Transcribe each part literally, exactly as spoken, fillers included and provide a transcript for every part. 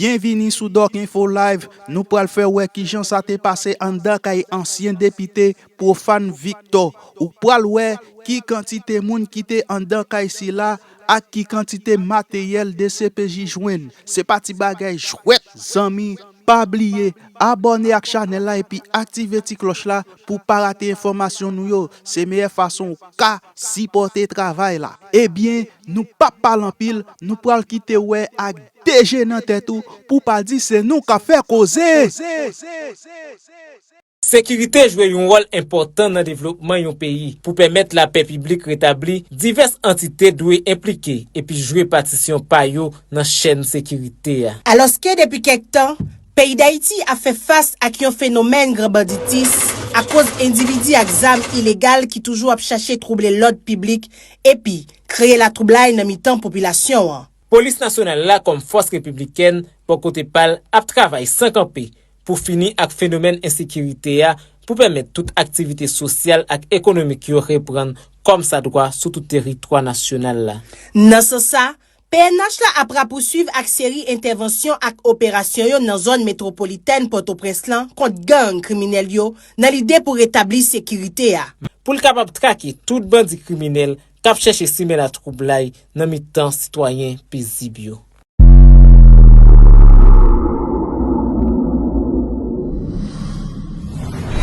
Byenvini sou Doc Info Live. Nou pral fè wè kijan sa te pase anndan kay ansyen depite Profane Victor. Ou pral wè ki kantite moun ki te anndan kay sila ak ki kantite materyèl D C P J jwenn. Se pa ti bagay jwèt, zanmi. Pa bliye abòne ak chanèl la epi aktive ti klòch la pou w pa rate enfòmasyon nou yo. Se meyè fason ou ka sipòte travay la. Ebyen, nou p ap pale anpil, nou pral kite w wè ak de je nan tèt ou pou w pa di se nou k ap fè koze. Sekirite jwe yon wòl enpòtan nan devlopman yon peyi. Pou pèmèt lapè piblik retabli, divès antite dwe enplike epi jwe patisyon pa yo nan chèn sekirite a. Alòske depi kèk tan, peyi Dayiti ap fè fas ak yon fenomèn gran banditis akoz endividi ak zam ilegal ki toujou ap chache twouble lòd piblik epi kreye latwoublay nan mitan popilasyon an. Polis nasyonal la kòm fòs repiblikèn, bò kote pa l, ap travay san kanpe pou fini ak fenomèn ensekirite a pou pèmèt tout aktivite sosyal ak ekonomik yo reprann kòmsadwa sou tout teritwa nasyonal la. Nan sans sa, P N H la ap rapousuiv ak seri entèvansyon ak operasyon yo nan zòn metwopolitèn Pòtoprens lan kont gang kriminèl yo nan lide pou retabli sekirite a. Pou l kapab trake tout bandi kriminèl k ap chèche simen latwoublay nan mitan sitwayen pezib yo.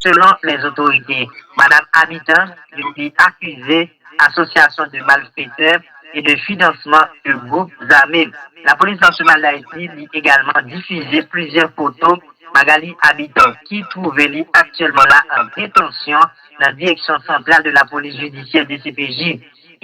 Selon lèzotorite, Madam Habitant, yo te akize asosyasyon de malfetè e de finansman de gwoup zame. Lapolis Nasyonal d Ayiti li egalman difize plizyè foto Magalie Habitant ki twouve li aktyèlman la an detansyon nan Direksyon Santral de la Polis Jidisyè, D C P J.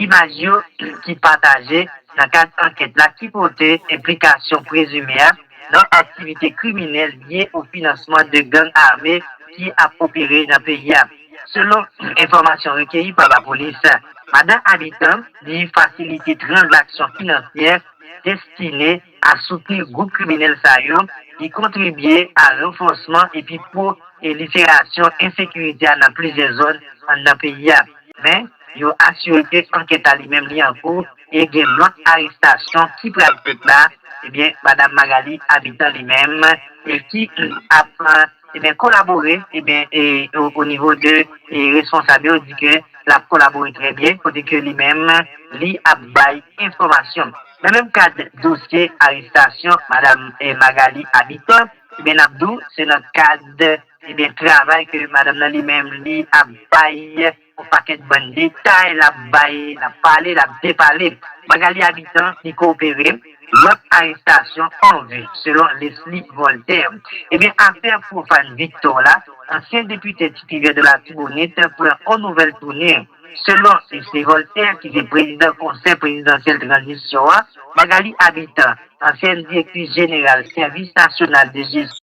Imaj yo ki pataje nan kad ankèt la ki pote enplikasyon prezime a nan aktivite kriminèl lye o finansman de gang ame ki ap opere nan peyi a. Selon enfòmasyon rekeyi pa lapolis, Madan Habitant li fasilite tranzaksyon finansyè destine a soutni gwoup kriminèl sa yo, li kontribye a ranfòsman epi pwoliferasyon ensekirite a nan plizyè zòn anndan peyi a. Men, yo asire ke ankèt la li menm li an kou e gen lòt arestasyon ki pral fèt la, ebyen, Madan Magalie Habitant li menm, e ki ap ebyen, kolabore ebyen, e, o, o nivo de e, responsab yo di ke l ap kolabore trè byen, kote ke li menm, li ap bay enfòmasyon. Nan menm kad dosye arestasyon Madan e, Magalie Habitant, ebyen, n ap di w, se nan kad ebyen, travay ke madanm nan li menm li ap bay yon pakèt bann detay, l ap bay, l ap pale, l ap depale. Magalie Habitant, li koopere. Lòt arestasyon an vi, selon Leslie Voltaire. Ebyen, afè Profane Victor la, ansyen depite titila de Latibonit, pran yon nouvèl tounen. Selon Leslie Voltaire, ki se prezidan Konsèy Prezidansyèl Tranzisyon an, Magalie Habitant, ansyèn direktris jeneral Sèvis Nasyonal de Jesyon,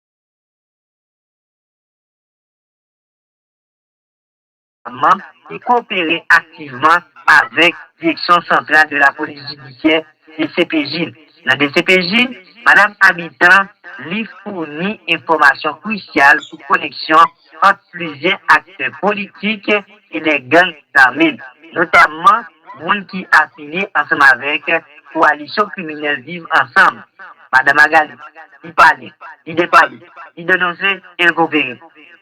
Gouvenman, li koopere aktivman avèk Direksyon Santral de la Polis Jidisyè, D C P J. Nan D C P J, Madan Habitant, li founi enfòmasyon krisyal sou koneksyon ant plizyè aktè politik e de gang zame, notamman moun ki afilye ansanm avèk kowalisyon kriminèl Viv Ansanm. Madan Magalie, li pale, li depale, li denonse e l koopere.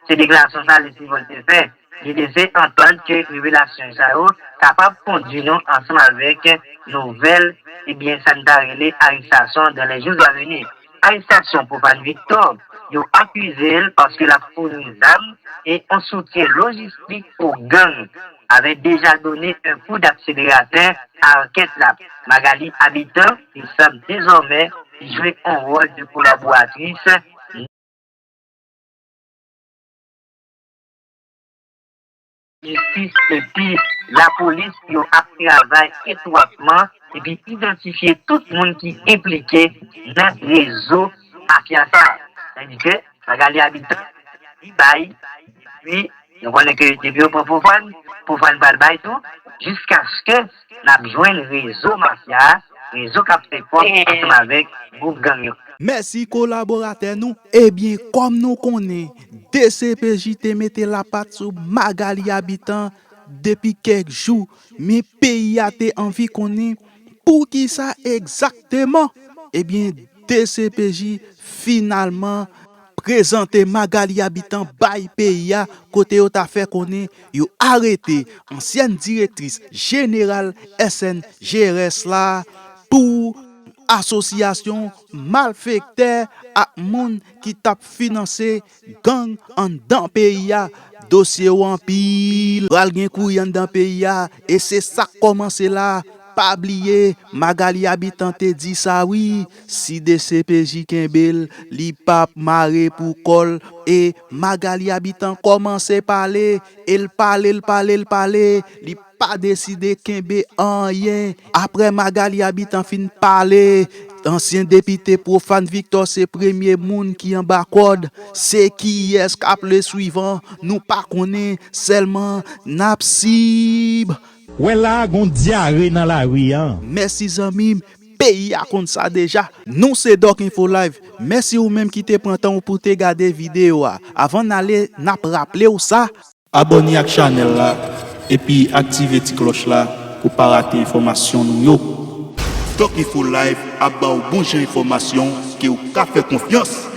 Se deklarasyon sa Leslie Voltaire fè. Lide se antann ke revelasyon sa yo kapab kondwi nou ansanm avèk nouvèl, ebyen, sa n ta rele arestasyon dans les jours à venir. Arestasyon Profane Victor, yo akize l paske l ap founi zam e yon soutyen lojistik pou gang, avait déjà donné un coup d'accélérateur à ankèt la. Magalie Habitant, ki sanble dezòmè jwe yon wòl de kolaboratris, jistis epi lapolis yo ap travay etwatman epi idantifye tout moun ki enplike nan rezo mafya sa. Sètadi ke Magalie Habitant, li bay, epi nou konnen ke depi yo pran Profane, Profane pral bay tou, jiskaske n ap jwenn rezo mafya a, rezo k ap fè kòb ansanm avèk gwoup gang yo. Mèsi kolaboratè nou. Ebyen, kòm nou konnen, D C P J te mete lapat sou Magalie Habitant depi kèk jou, men peyi a te anvi konnen poukisa egzakteman. Ebyen, D C P J finalman prezante Magalie Habitant bay peyi a, kote yo ta fè konnen yo arete ansyèn direktris jeneral S N G R S la pou asosyasyon malfektè ak moun ki t ap finanse gang anndan peyi a. Dosye yo anpil, pral gen kouri anndan peyi a, e se sa k kòmanse la. Pa bliye, Magalie Habitant te di sa wi, si D C P J kenbe l, li p ap mare pou kò l. E Magalie Habitant kòmanse pale, e l pale, l pale, l pale, li pa deside kenbe anyen. Apre Magalie Habitant fin pale, ansyen depite Prophane Victor se premye moun ki anba kòd. Se kiyès k ap le swivan? Nou pa konnen, sèlman n ap sib. Wè la a gon dyare nan lari an. Mèsi zanmi m, peyi a konn sa deja. Nou se Doc Info Live. Mèsi ou menm ki te pran tan w pou te gade videyo a. Avan n ale, n ap raple w sa. Abòne ak chanèl la, epi aktive ti klòch la pou pa rate enfòmasyon nou yo. Doc Info Live ap ba w bon jan enfòmasyon ke w ka fè konfyans.